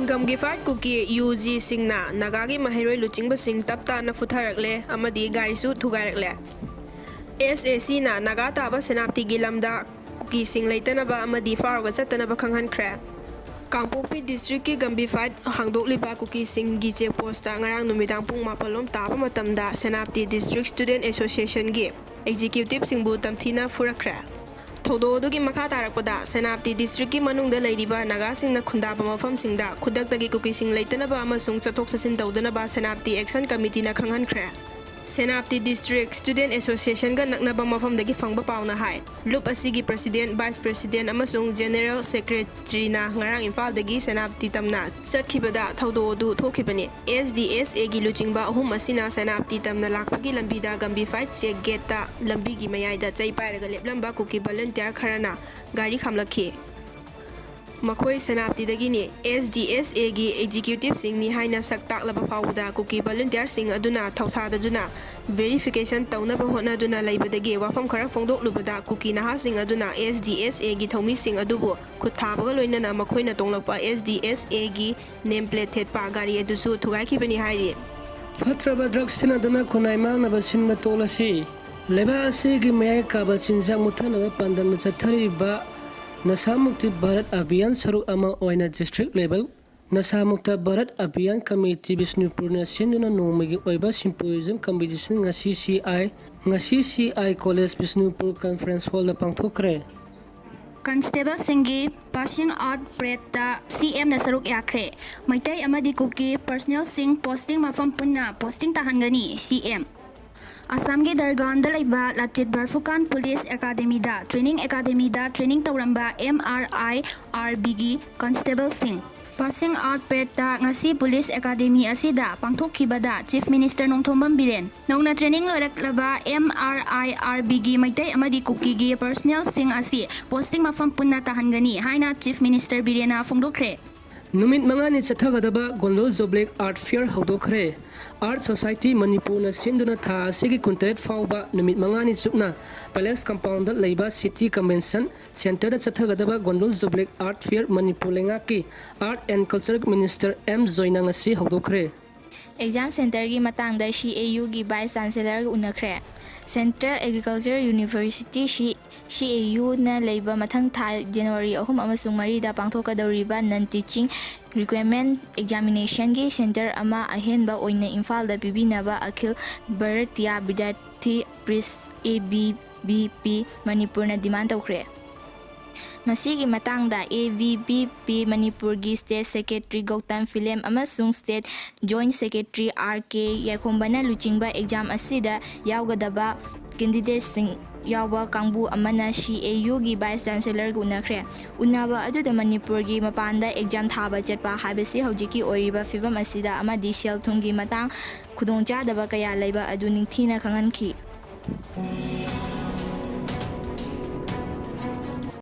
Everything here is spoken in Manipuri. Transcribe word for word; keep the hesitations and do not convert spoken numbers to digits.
ꯒꯝꯒꯤꯐꯥꯏꯠ ꯀꯨꯀꯤ ꯌꯨ ꯖꯤꯁꯤꯡꯅ ꯅꯥꯒꯥꯒꯤ ꯃꯍꯩꯔꯣꯏ ꯂꯨꯆꯤꯡꯕꯁꯤꯡ ꯇꯞ ꯇꯥꯅ ꯐꯨꯊꯔꯛꯂꯦ ꯑꯃꯗꯤ ꯒꯥꯔꯤꯁꯨ ꯊꯨꯒꯥꯏꯔꯛꯂꯦ꯫ ꯑꯦꯁ ꯑꯦ ꯁꯤꯅ ꯅꯥꯒꯥ ꯇꯥꯕ ꯁꯦꯅꯥꯄꯇꯤꯒꯤ ꯂꯝꯗ ꯀꯨꯀꯤꯁꯤꯡ ꯂꯩꯇꯅꯕ ꯑꯃꯗꯤ ꯐꯥꯎꯔꯒ ꯆꯠꯇꯅꯕ ꯈꯪꯍꯟꯈ꯭ꯔꯦ꯫ ꯀꯥꯡꯄꯣꯛꯄꯤ ꯗꯤꯁꯇ꯭ꯔꯤꯛꯀꯤ ꯒꯝꯕꯤꯐꯥꯏꯠ ꯍꯥꯡꯗꯣꯛꯂꯤꯕ ꯀꯨꯀꯤꯁꯤꯡꯒꯤ ꯆꯦꯛ ꯄꯣꯁꯇ ꯉꯔꯥꯡ ꯅꯨꯃꯤꯗꯥꯡ ꯄꯨꯡ ꯃꯥꯄꯜ ꯂꯣꯝ ꯇꯥꯕ ꯃꯇꯝꯗ ꯁꯦꯅꯥꯄꯇꯤ ꯗꯤꯁꯇ꯭ꯔꯤꯛ ꯁ꯭ꯇꯨꯗꯦꯟꯠ ꯑꯦꯁꯣꯁꯤꯌꯦꯁꯟꯒꯤ ꯑꯦꯛꯖꯤꯀ꯭ꯌꯨꯇꯤꯕꯁꯤꯡꯕꯨ ꯇꯝꯊꯤꯅ ꯐꯨꯔꯛꯈ꯭ꯔꯦ꯫ ꯊꯧꯗꯣꯛ ꯑꯗꯨꯒꯤ ꯃꯈꯥ ꯇꯥꯔꯛꯄꯗ ꯁꯦꯅꯥꯄꯇꯤ ꯗꯤꯁꯇ꯭ꯔꯤꯛꯀꯤ ꯃꯅꯨꯡꯗ ꯂꯩꯔꯤꯕ ꯅꯥꯒꯥꯁꯤꯡꯅ ꯈꯨꯟꯗꯥꯕ ꯃꯐꯝꯁꯤꯡꯗ ꯈꯨꯗꯛꯇꯒꯤ ꯀꯨꯀꯤꯁꯤꯡ ꯂꯩꯇꯅꯕ ꯑꯃꯁꯨꯡ ꯆꯠꯊꯣꯛ ꯆꯠꯁꯤꯟ ꯇꯧꯗꯅꯕ ꯁꯦꯅꯥꯄꯇꯤ ꯑꯦꯛꯁꯟ ꯀꯃꯤꯇꯤꯅ ꯈꯪꯍꯟꯈ꯭ꯔꯦ꯫ ꯁꯦꯅꯥꯄꯇꯤ ꯗꯤꯁꯇ꯭ꯔꯤꯛ ꯁ꯭ꯇꯨꯗꯦꯟꯠ ꯑꯦꯁꯣꯁꯤꯌꯦꯁꯟꯒ ꯅꯛꯅꯕ ꯃꯐꯝꯗꯒꯤ ꯐꯪꯕ ꯄꯥꯎꯅ ꯍꯥꯏ, ꯂꯨꯞ ꯑꯁꯤꯒꯤ ꯄ꯭ꯔꯁꯤꯗꯦꯟꯠ, ꯚꯥꯏꯁ ꯄ꯭ꯔꯁꯤꯗꯦꯟꯠ ꯑꯃꯁꯨꯡ ꯖꯦꯅꯦꯔꯦꯜ ꯁꯦꯀ꯭ꯔꯦꯇꯔꯤꯅ ꯉꯔꯥꯡ ꯏꯝꯐꯥꯜꯗꯒꯤ ꯁꯦꯅꯥꯄꯇꯤ ꯇꯝꯅ ꯆꯠꯈꯤꯕꯗ ꯊꯧꯗꯣꯛ ꯑꯗꯨ ꯊꯣꯛꯈꯤꯕꯅꯤ꯫ ꯑꯦꯁ ꯗꯤ ꯑꯦꯁ ꯑꯦꯒꯤ ꯂꯨꯆꯤꯡꯕ ꯑꯍꯨꯝ ꯑꯁꯤꯅ ꯁꯦꯅꯥꯄꯇꯤ ꯇꯝꯅ ꯂꯥꯛꯄꯒꯤ ꯂꯝꯕꯤꯗ ꯒꯝꯕꯤꯐꯥꯏꯠ ꯆꯦꯛ ꯒꯦꯠꯇ ꯂꯝꯕꯤꯒꯤ ꯃꯌꯥꯏꯗ ꯆꯩ ꯄꯥꯏꯔꯒ ꯂꯦꯞꯂꯝꯕ ꯀꯨꯀꯤ ꯚꯣꯂꯨꯟꯇꯤꯌꯥꯔ ꯈꯔꯅ ꯒꯥꯔꯤ ꯈꯥꯝꯂꯛꯈꯤ꯫ ꯃꯈꯣꯏ ꯁꯦꯅꯥꯄꯇꯤꯗꯒꯤꯅꯤ꯫ ꯑꯦꯁ ꯗꯤ ꯑꯦꯁ ꯑꯦꯒꯤ ꯑꯦꯛꯖꯤꯀ꯭ꯌꯨꯇꯤꯕꯁꯤꯡꯅꯤ ꯍꯥꯏꯅ ꯁꯛ ꯇꯥꯛꯂꯕ ꯐꯥꯎꯕꯗ ꯀꯨꯀꯤ ꯚꯣꯂꯨꯟꯇꯤꯌꯥꯔꯁꯤꯡ ꯑꯗꯨꯅ ꯊꯧꯁꯥꯗꯗꯨꯅ ꯚꯦꯔꯤꯐꯤꯀꯦꯁꯟ ꯇꯧꯅꯕ ꯍꯣꯠꯅꯗꯨꯅ ꯂꯩꯕꯗꯒꯤ ꯋꯥꯐꯝ ꯈꯔ ꯐꯣꯡꯗꯣꯛꯂꯨꯕꯗ ꯀꯨꯀꯤ ꯅꯍꯥꯁꯤꯡ ꯑꯗꯨꯅ ꯑꯦꯁ ꯗꯤ ꯑꯦꯁ ꯑꯦꯒꯤ ꯊꯧꯃꯤꯁꯤꯡ ꯑꯗꯨꯕꯨ ꯈꯨꯠ ꯊꯥꯕꯒ ꯂꯣꯏꯅꯅ ꯃꯈꯣꯏꯅ ꯇꯣꯡꯂꯛꯄ ꯑꯦꯁ ꯗꯤ ꯑꯦꯁ ꯑꯦꯒꯤ ꯅꯦꯝ ꯄ꯭ꯂꯦꯠ ꯊꯦꯠꯄ ꯒꯥꯔꯤ ꯑꯗꯨꯁꯨ ꯊꯨꯒꯥꯏꯈꯤꯕꯅꯤ ꯍꯥꯏꯔꯤ꯫ ꯐꯠꯇ꯭ꯔꯕ ꯗ꯭ꯔꯒ ꯁꯤꯖꯤꯟꯅꯗꯨꯅ ꯈꯨꯟꯅꯥꯏ ꯃꯥꯡꯅꯕ ꯁꯤꯟꯕ ꯇꯣꯛꯂꯁꯤ꯫ ꯂꯩꯕꯥꯛ ꯑꯁꯤꯒꯤ ꯃꯌꯥꯏ ꯀꯥꯕ ꯆꯤꯟꯖꯥꯛ ꯃꯨꯠꯊꯅꯕ ꯄꯥꯟꯗꯝꯅ ꯆꯠꯊꯔꯤꯕ ꯅꯁꯥ ꯃꯨꯛꯇꯤ ꯚꯥꯔꯠ ꯑꯚꯤꯌꯥꯟ ꯁꯔꯨꯛ ꯑꯃ ꯑꯣꯏꯅ ꯗꯤꯁꯇ꯭ꯔꯤꯛ ꯂꯦꯚꯦꯜ ꯅꯁꯥ ꯃꯨꯛꯇ ꯚꯥꯔꯠ ꯑꯚꯤꯌꯥꯟ ꯀꯃꯤꯇꯤ ꯕꯤꯁꯅꯨꯄꯨꯔꯅ ꯁꯤꯟꯗꯨꯅ ꯅꯣꯡꯃꯒꯤ ꯑꯣꯏꯕ ꯁꯤꯝꯄꯣꯖꯤꯌꯝ ꯀꯝꯄꯤꯇꯤꯁꯟ ꯉꯁꯤ ꯁꯤ ꯑꯥꯏ, ꯉꯁꯤ C I college Bishnupur conference ꯍꯣꯜꯗ ꯄꯥꯡꯊꯣꯛꯈ꯭ꯔꯦ꯫ ꯀꯟꯁꯇꯦꯕꯜꯁꯤꯡꯒꯤ ꯄꯥꯁꯤꯡ ꯑꯥꯎꯠ ꯄꯔꯦꯗꯇ ꯁꯤ ꯑꯦꯝꯅ ꯁꯔꯨꯛ ꯌꯥꯈ꯭ꯔꯦ꯫ ꯃꯩꯇꯩ ꯑꯃꯗꯤ ꯀꯨꯀꯤ ꯄꯔꯁꯅꯦꯜꯁꯤꯡ ꯄꯣꯁꯇꯤꯡ ꯃꯐꯝ ꯄꯨꯟꯅ ꯄꯣꯁꯇꯤꯡ ꯇꯥꯍꯟꯒꯅꯤ, ꯁꯤ ꯑꯦꯝ꯫ ꯑꯁꯥꯝꯒꯤ ꯗꯔꯒꯥꯟꯗ ꯂꯩꯕ ꯂꯥꯆꯤꯠ ꯕꯔꯐꯨꯀꯥꯟ ꯄꯨꯂꯤꯁ ꯑꯦꯀꯥꯗꯦꯃꯤꯗ ꯇ꯭ꯔꯦꯅꯤꯡ ꯑꯦꯀꯥꯗꯦꯃꯤꯗ ꯇ꯭ꯔꯦꯅꯤꯡ ꯇꯧꯔꯝꯕ ꯑꯦꯝ ꯑꯥꯔ ꯑꯥꯏ ꯑꯥꯔ ꯕꯤꯒꯤ ꯀꯟꯁꯇꯦꯕꯜꯁꯤꯡ ꯄꯥꯁꯤꯡ ꯑꯥꯎꯠ ꯄꯔꯦꯗꯇ ꯉꯁꯤ ꯄꯨꯂꯤꯁ ꯑꯦꯀꯥꯗꯦꯃꯤ ꯑꯁꯤꯗ ꯄꯥꯡꯊꯣꯛꯈꯤꯕꯗ ꯆꯤꯐ ꯃꯤꯅꯤꯁꯇꯔ ꯅꯣꯡꯊꯣꯝꯕꯝ ꯕꯤꯔꯦꯟ ꯅꯧꯅ ꯇ꯭ꯔꯦꯅꯤꯡ ꯂꯣꯏꯔꯛꯂꯕ ꯑꯦꯝ ꯑꯥꯔ ꯑꯥꯏ ꯑꯥꯔ ꯕꯤꯒꯤ ꯃꯩꯇꯩ ꯑꯃꯗꯤ ꯀꯨꯀꯤꯒꯤ ꯄꯔꯁꯅꯦꯜꯁꯤꯡ ꯑꯁꯤ ꯄꯣꯁꯇꯤꯡ ꯃꯐꯝ ꯄꯨꯟꯅ ꯇꯥꯍꯟꯒꯅꯤ ꯍꯥꯏꯅ ꯆꯤꯐ ꯃꯤꯅꯤꯁꯇꯔ ꯕꯤꯔꯦꯟꯅ ꯐꯣꯡꯗꯣꯛꯈ꯭ꯔꯦ꯫ ꯅꯨꯃꯤꯠ ꯃꯉꯥꯅꯤ ꯆꯠꯊꯒꯗꯕ ꯒꯣꯟꯗꯣꯜ ꯖꯣꯕ꯭ꯂꯦꯛ ꯑꯥꯔꯠ ꯐꯤꯌꯔ ꯍꯧꯗꯣꯛꯈ꯭ꯔꯦ꯫ ꯑꯥꯔꯠ ꯁꯣꯁꯥꯏꯇꯤ ꯃꯅꯤꯄꯨꯔꯅ ꯁꯤꯟꯗꯨꯅ ꯊꯥ ꯑꯁꯤꯒꯤ ꯀꯨꯟꯇꯔꯦꯠ ꯐꯥꯎꯕ ꯅꯨꯃꯤꯠ ꯃꯉꯥꯅꯤ ꯆꯨꯞꯅ ꯄꯦꯂꯦꯁ ꯀꯝꯄꯥꯎꯟꯗ ꯂꯩꯕ ꯁꯤꯇꯤ ꯀꯟꯚꯦꯟꯁꯟ ꯁꯦꯟꯇꯔꯗ ꯆꯠꯊꯒꯗꯕ ꯒꯣꯟꯗꯣꯜ ꯖꯣꯕ꯭ꯂꯦꯛ ꯑꯥꯔꯠ ꯐꯤꯌꯔ ꯃꯅꯤꯄꯨꯔ ꯂꯩꯉꯥꯛꯀꯤ art and culture minister M ꯖꯣꯏꯅ ꯉꯁꯤ ꯍꯧꯗꯣꯛꯈ꯭ꯔꯦ꯫ ꯑꯦꯛꯖꯥꯝ ꯁꯦꯟꯇꯔꯒꯤ ꯃꯇꯥꯡꯗ ꯁꯤ ꯑꯦ ꯌꯨꯒꯤ ꯚꯥꯏꯁ ꯆꯥꯟꯁꯦꯂꯔꯒ ꯎꯅꯈ꯭ꯔꯦ꯫ Central agricultural university C C ꯑꯦ ꯌꯨꯅ ꯂꯩꯕ ꯃꯊꯪ ꯊꯥ ꯖꯅꯋꯥꯔꯤ ꯑꯍꯨꯝ ꯑꯃꯁꯨꯡ ꯃꯔꯤꯗ ꯄꯥꯡꯊꯣꯛꯀꯗꯧꯔꯤꯕ ꯅꯟ ꯇꯤꯆꯤꯡ ꯔꯤꯀ꯭ꯋꯦꯔꯃꯦꯟ ꯑꯦꯛꯖꯥꯃꯤꯅꯦꯁꯟꯒꯤ ꯁꯦꯟꯇꯔ ꯑꯃ ꯑꯍꯦꯟꯕ ꯑꯣꯏꯅ ꯏꯝꯐꯥꯜꯗ ꯄꯤꯕꯤꯅꯕ Akhil Bhartiya Vidyarthi Parishad, A B V P, ꯃꯅꯤꯄꯨꯔꯅ ꯗꯤꯃꯥꯟ ꯇꯧꯈ꯭ꯔꯦ꯫ ꯃꯁꯤꯒꯤ ꯃꯇꯥꯡꯗ ꯑꯦ ꯕꯤ ꯚꯤ ꯄꯤ ꯃꯅꯤꯄꯨꯔꯒꯤ ꯁ꯭ꯇꯦꯠ ꯁꯦꯀ꯭ꯔꯦꯇꯔꯤ ꯒꯧꯇꯝ ꯐꯤꯂꯦꯝ ꯑꯃꯁꯨꯡ ꯁ꯭ꯇꯦꯠ ꯖꯣꯏꯟꯠ ꯁꯦꯀ꯭ꯔꯦꯇꯔꯤ ꯑꯥꯔ ꯀꯦ ꯌꯥꯏꯈꯣꯝꯕꯅ ꯂꯨꯆꯤꯡꯕ ꯑꯦꯛꯖꯥꯝ ꯑꯁꯤꯗ ꯌꯥꯎꯒꯗꯕ ꯀꯦꯟꯗꯤꯗꯦꯠꯁꯤꯡ ꯌꯥꯎꯕ ꯀꯥꯡꯕꯨ ꯑꯃꯅ ꯁꯤ ꯑꯦ ꯌꯨꯒꯤ ꯚꯥꯏꯁ ꯆꯥꯟꯁꯦꯂꯔꯒ ꯎꯅꯈ꯭ꯔꯦ꯫ ꯎꯅꯕ ꯑꯗꯨꯗ ꯃꯅꯤꯄꯨꯔꯒꯤ ꯃꯄꯥꯟꯗ ꯑꯦꯛꯖꯥꯝ ꯊꯥꯕ ꯆꯠꯄ ꯍꯥꯏꯕꯁꯤ ꯍꯧꯖꯤꯛꯀꯤ ꯑꯣꯏꯔꯤꯕ ꯐꯤꯕꯝ ꯑꯁꯤꯗ ꯑꯃꯗꯤ ꯁꯦꯜ ꯊꯨꯝꯒꯤ ꯃꯇꯥꯡ ꯈꯨꯗꯣꯡꯆꯥꯗꯕ ꯀꯌꯥ ꯂꯩꯕ ꯑꯗꯨ ꯅꯤꯡꯊꯤꯅ ꯈꯪꯍꯟꯈꯤ꯫